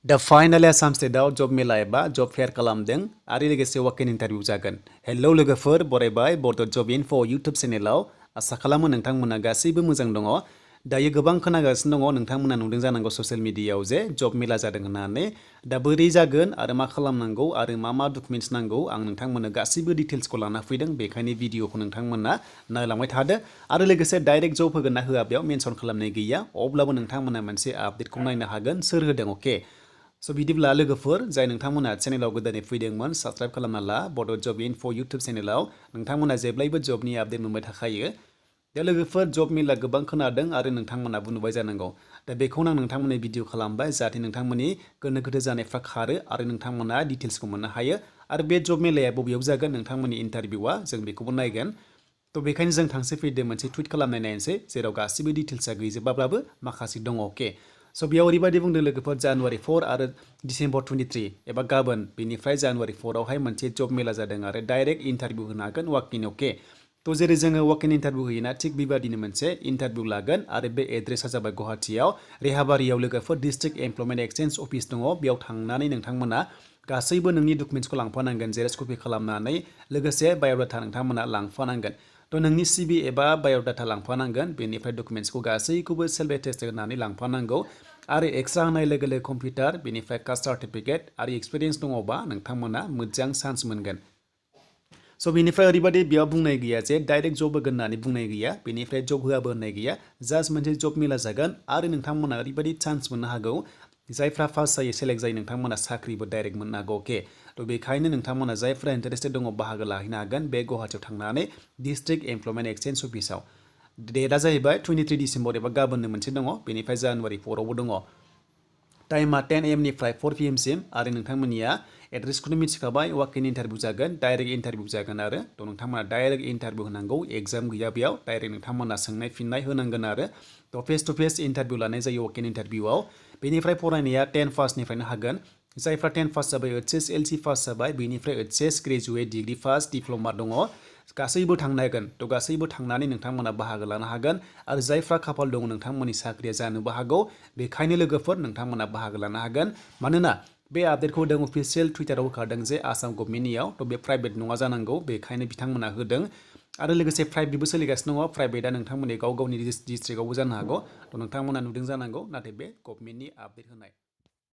दा फाइनालि आसाम स्टेटआव जब मेला एबा जब फेयार खालामदों आरो लोगोसे वाक-इन इन्टारभिउ जागोन। हेलौ लोगोफोर, बरायबाय बड' जब इनफ' इउटुब चेनेलाव। आसा खालामो नोंथांमोना गासैबो मोजां दङ। दायो गोबां खोनागासिनो दङ, नोंथांमोना नुदों जानांगौ ससियेल मिडियायाव जे जब मेला जादों होननानै। दा बोरै जागोन आरो मा खालामनांगौ आरो मा डकुमेन्ट्स नांगौ आं नोंथांमोननो गासैबो डिटेल्सखौ लाना फैदों। बेखायनो भिडिअखौ नोंथांमोना नायलांबाय थादो आरो लोगोसे डाइरेक्ट जब होगोन ना होआ बेयाव मेनसन खालामनाय गैया। अब्लाबो नोंथांमोना मोनसे आपडेटखौ नायनो हागोन सोर होदों, अके। स' बिदिब्ला लोगोफोर जाय नोंथांमोना चेनेलाव गोदानै फैदोंमोन साबस्क्राइब खालामना ला बड' जब इनफ' इउटुब चेनेलाव। नोंथांमोना जेब्लायबो जबनि आपडेट मोनबाय थाखायो। दा लोगोफोर जब मेला गोबां खोनादों आरो नोंथांमोनाबो नुबाय जानांगौ। दा बेखौनो आं नोंथांमोननि भिडिअ खालामबाय जाहाथे नोंथांमोननि गोनो गोथो जानायफ्रा खारो आरो नोंथांमोना डिटेल्सखौ मोननो हायो। आरो बे जब मेलाया बबेयाव जागोन, नोंथांमोननि इन्टारभिउआ, जों बेखौबो नायगोन। थ' बेखायनो जों थांसै फैदो मोनसे टुइट खालामनाय नायनोसै जेराव गासिबो डिटेल्सआ गैजोबाब्लाबो माखासे दङ, अके। स' बेयाव ओरैबायदि बुंदों लोगोफोर जानुवारि 4 आरो डिसेम्बर 23 एबा गाबोन बेनिफ्राय जानुवारि 4आवहाय मोनसे जब मेला जादों आरो डाइरेक्ट इन्टारभिउ होनो हागोन वाक-इन, अके। थ' जेरै जोङो वाक-इन इन्टारभिउ होयोना थिग बेबादिनो मोनसे इन्टारभिउ लागोन आरो बे एड्रेसा जाबाय गुवाहाटियाव रेहाबारियाव लोगोफोर डिस्ट्रिक्ट एमप्लयमेन्ट एक्सचेन्ज अफिस दङ। बेयाव थांनानै नोंथांमोना गासैबो नोंनि डकुमेन्ट्सखौ लांफानांगोन, जेरेक्स कपि खालामनानै लोगोसे बाय'डाटा नोंथांमोना लांफानांगोन। थ' नोंनि CV एबा बाय'डाटा लांफानांगोन, बेनिफ्राय डकुमेन्ट्सखौ गासैखौबो सेल्फ एटेस्टेड होनानै लांफानांगौ आरो एक्सट्रा होनाय लोगो लोगो कम्पिउटार, बेनिफ्राय कास्ट सार्टिफिकेट आरो एक्सपिरियेन्स दङबा नोंथांमोना मोजां चान्स मोनगोन। स' बेनिफ्राय ओरैबायदि बेयाव बुंनाय गैया जे डाइरेक्ट जब होगोन होननानै बुंनाय गैया, बेनिफ्राय जब होआबो होननाय गैया। जास्ट मोनसे जब मेला जागोन आरो नोंथांमोना ओरैबायदि चान्स मोननो हागौ जायफ्रा फार्स्ट जायो सेलेक्ट जायो नोंथांमोना साख्रिबो डाइरेक्ट मोननो हागौ, अके। थ' बेखायनो नोंथांमोना जायफ्रा इन्टारेस्टेड दङ बाहागो लाहैनो हागोन बे गुवाहाटियाव थांनानै डिस्ट्रिक्ट एमप्लयमेन्ट एक्सचेन्ज अफिसाव। डेटआ जाहैबाय 23 डिसेम्बर एबा गाबोननो मोनसे दङ, बेनिफ्राय जानुवारि 4आवबो दङ। टाइमा 10 AM निफ्राय 4 PM सिम आरो नोंथांमोननिया एड्रेसखौनो मिथिखाबाय, वाक-इन इन्टारभिउ जागोन, डाइरेक्ट इन्टारभिउ जागोन आरो थ' नोंथांमोना डाइरेक्ट इन्टारभिउ होनांगौ, एग्जाम गैया बेयाव, डाइरेक्ट नोंथांमोना सोंनाय फिननाय होनांगोन आरो थ' फेस टु फेस इन्टारभिउ लानाय जायो वाक-इन इन्टारभिउआव। बेनिफ्राय फरायनाया 10 पासनिफ्रायनो हागोन। जायफ्रा 10 पास जाबाय HSLC पास जाबाय, बेनिफ्राय HS graduate degree pass diploma दङ, गासैबो थांनो हागोन। थ' गासैबो थांनानै नोंथांमोना बाहागो लानो हागोन आरो जायफ्रा खाफाल दङ नोंथांमोननि साख्रिया जानोबो हागौ। बेखायनो लोगोफोर नोंथांमोना बाहागो लानो हागोन, मानोना बे आपडेटखौ होदों अफिसियेल टुइटाराव होखादों जे आसाम गभर्नमेन्टनियाव। थ' बे प्राइभेट नङा जानांगौ, बेखायनो बिथांमोना होदों। आरो लोगोसे प्राइभेटबो सोलिगासिनो दङ, प्राइभेटआ नोंथांमोननि गाव गावनि डिस्ट्रिक्टआवबो जानो हागौ। थ' नोंथांमोना नुदों जानांगौ, नाथाय बे गभर्नमेन्टनि आपडेट होनाय।